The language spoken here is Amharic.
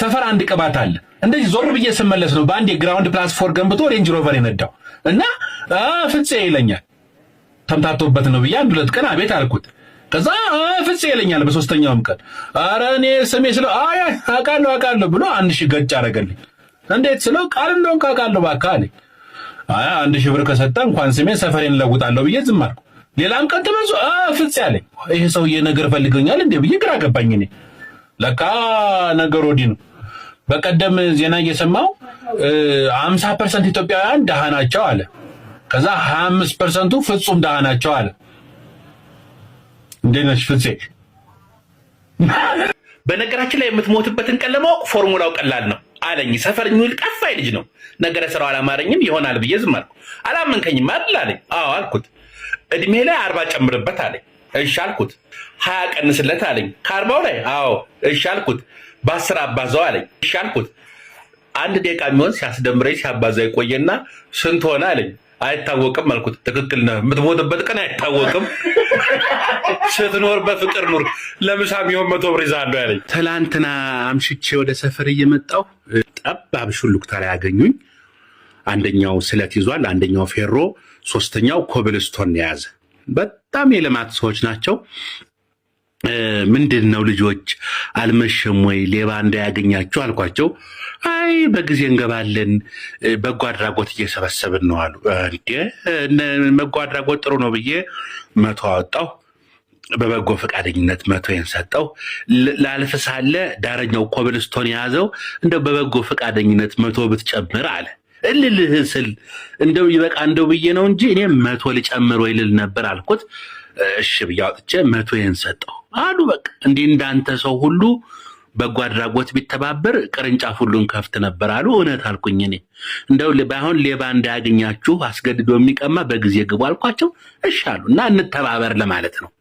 ሰፈር አንድ ቅባት አለ። እንደዚህ ዞር ብዬ ስመለስ ነው በአንድ የ ground plus four ገንብቶ Range Rover የነዳው እና ፍፄ ይለኛል። ተምታቶበት ነው ብዬ አንድ ሁለት ቀን አቤት አልኩት። ከዛ ፍፄ ይለኛል በሶስተኛውም ቀን። ኧረ እኔ ስሜ ስለው አይ አውቃለሁ አውቃለሁ ብሎ 1,000 ገጭ አደረገልኝ። እንዴት ስለው ቃል እንደሆንክ አውቃለሁ እባክህ አለኝ። አይ 1,000 ብር ከሰጠ እንኳን ስሜን ሰፈሬን እለውጣለሁ ብዬ ዝም አልኩ። ሌላም ቀን ተመልሶ ፍፄ አለኝ። ይሄ ሰውዬ ነገር ፈልገኛል እንዴ ብዬ ግራ ገባኝ። እኔ ለካ ነገር ወዲህ ነው። በቀደም ዜና እየሰማው 50% ኢትዮጵያውያን ደሃ ናቸው አለ። ከዛ 25%ቱ ፍጹም ደሃ ናቸው አለ። እንዴት ነሽ ፍፄ? በነገራችን ላይ የምትሞትበትን ቀን ለማወቅ ፎርሙላው ቀላል ነው አለኝ። ሰፈር የሚውል ቀፋይ ልጅ ነው። ነገረ ስራው አላማረኝም። ይሆናል ብዬ ዝም አልኩ። አላመንከኝም አይደል አለኝ። አዎ አልኩት። እድሜ ላይ 40 ጨምርበት አለኝ። እሺ አልኩት። 20 ቀንስለት አለኝ። ከ40ው ላይ አዎ እሺ አልኩት። በ10 አባዛው አለኝ። እሺ አልኩት። አንድ ደቂቃ የሚሆን ሲያስደምረኝ ሲያባዛ ይቆየና ስንት ሆነ አለኝ። አይታወቅም አልኩት። ትክክል ነህ፣ የምትሞትበት ቀን አይታወቅም። ስትኖር በፍቅር ኑር። ለምሳ የሚሆን 100 ብር ይዛለሁ ያለኝ። ትላንትና አምሽቼ ወደ ሰፈር እየመጣሁ ጠባብ ሹሉክታ ላይ ያገኙኝ። አንደኛው ስለት ይዟል፣ አንደኛው ፌሮ፣ ሶስተኛው ኮብልስቶን የያዘ በጣም የልማት ሰዎች ናቸው። ምንድን ነው ልጆች አልመሸም ወይ ሌባ እንዳያገኛችሁ አልኳቸው። አይ በጊዜ እንገባለን፣ በጎ አድራጎት እየሰበሰብን ነው አሉ። እንዴ በጎ አድራጎት ጥሩ ነው ብዬ 100 አወጣሁ። በበጎ ፈቃደኝነት 100ዬን ሰጠው። ላልፍ ሳለ ዳረኛው ኮብልስቶን የያዘው እንደው በበጎ ፈቃደኝነት 100 ብትጨምር አለ። እልልህ ስል እንደው ይበቃ እንደው ብዬ ነው እንጂ እኔ 100 ልጨምር ወይ ልል ነበር አልኩት። እሺ ብዬ አውጥቼ 100ዬን ሰጠው አሉ። በቃ እንዲህ እንዳንተ ሰው ሁሉ በጎ አድራጎት ቢተባበር ቅርንጫፍ ሁሉን ከፍት ነበር አሉ። እውነት አልኩኝ። እኔ እንደው ባይሆን ሌባ እንዳያገኛችሁ አስገድዶ የሚቀማ በጊዜ ግቡ አልኳቸው። እሺ አሉ እና እንተባበር ለማለት ነው።